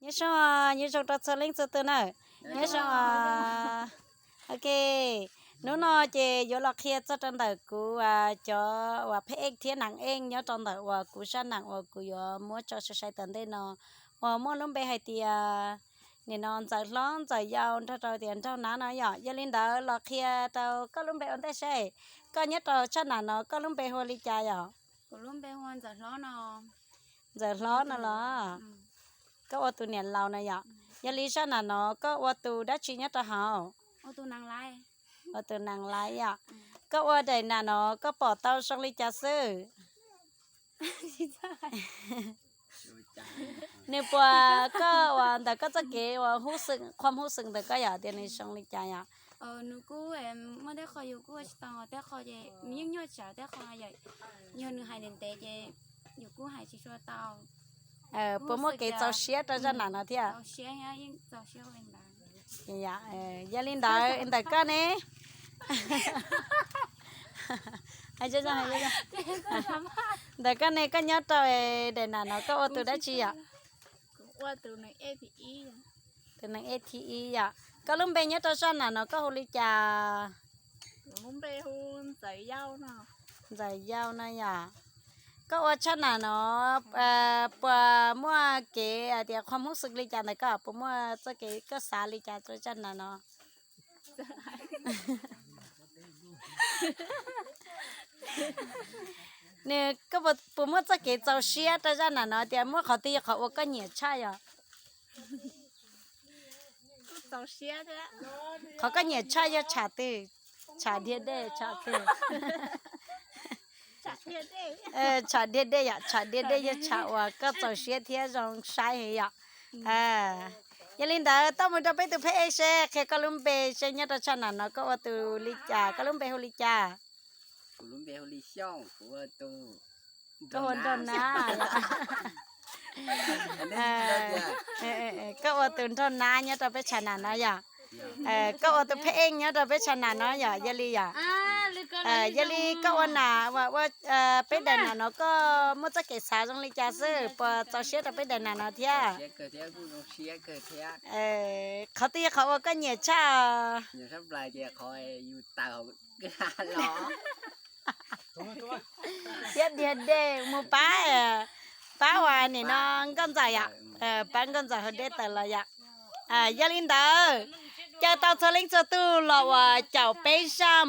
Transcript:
Nyob zoo, nyob zoo rau txhua leej txhua tus na. Nyob zoo. Ok, hnub no ces yuav los qhia txog rau ntawm kuv cov uas pheb eej thiab nam eej nyob rau ntawm uas kuv zaj nam uas kuv yuav muab tso sai sai tom ntej no, uas muaj lub npe hais tias nim no Ntxawm Hlob Ntxawm Yau nrog rau tias Nraug Nab no yom. Yog li ntawd los qhia rau koj lub npe ua ntej seb, koj nyob rau zaj nam no koj lub npe hu li cas yom? Ntxawm Hlob no los? Koj ua tus niam laus na yom. Yog li zaj nam no koj ua tus dab tsi nyob rau hauv? Ua tus nees laiv yom. Koj ua daim nam no koj pom tau zoo li cas xwb? Nws puas, koj uas ntawm koj txoj kev uas hub xeem, qhuam hub xeem ntawm koj yom, tias nws zoo li cas yom? Nws kuj muaj tej qho yus kuj ua tsis tau, tej qho ces nws yeej nyuaj tsav, tej qho yog nws hais ntev ntev ces yus kuj hais tsis tshua tau. Puas muaj kev txaus siab rau zaj nam no thiab? Yog li ntawd ntawm koj ne? Ntawm koj ne, koj nyob rau daim nam no koj ua tus dab tsi yom? Tus nees ej thib ib yom. Koj lub npe nyob rau zaj nam no koj hu li cas? Ntxawm Yau no yom. Koj ua zaj nam no puas muaj kev hais tias qhuam hub xeem li cas ntawm koj, puas muaj txoj kev koj xav li cas rau zaj nam no? Nws, koj puas muaj txoj kev txaus siab rau zaj nam no tias muaj qhov twg yog qhov uas koj nyiam tshaj yom? Qhov koj nyiam tshaj yog tsham twg? Tsham dhia dej, tsham twg? Tsham dhia dej yom, tsham dhia dej yog tsham uas koj txaus siab thiab zoo saib heev yom. Yog li ntawd tau mus rau peb tus pheb ej seb, qhia koj lub npe seb, nyob rau zaj nam no koj ua tus li cas, koj lub npe hu li cas? Koj hu Nraug Nab. Koj ua tus Nraug Nab nyob rau peb zaj nam no yom. Koj ua tus pheb ej nyob rau peb zaj nam no yom, yog li yom. Yog li koj ua nam, ua peb daim nam no koj muaj txoj kev xav zoo li cas xwb, puas txaus siab rau peb daim nam no thiab? Qhov twg yog qhov uas koj nyiam tshaj? Thiab dhia dej mus pab, pab uas nim no nkauj ntxawm yom, pab nkauj ntxawm haus dej tawm los yom. Yog li ntawd, caw tau txhua leej txhua tug los uas caum peb zaj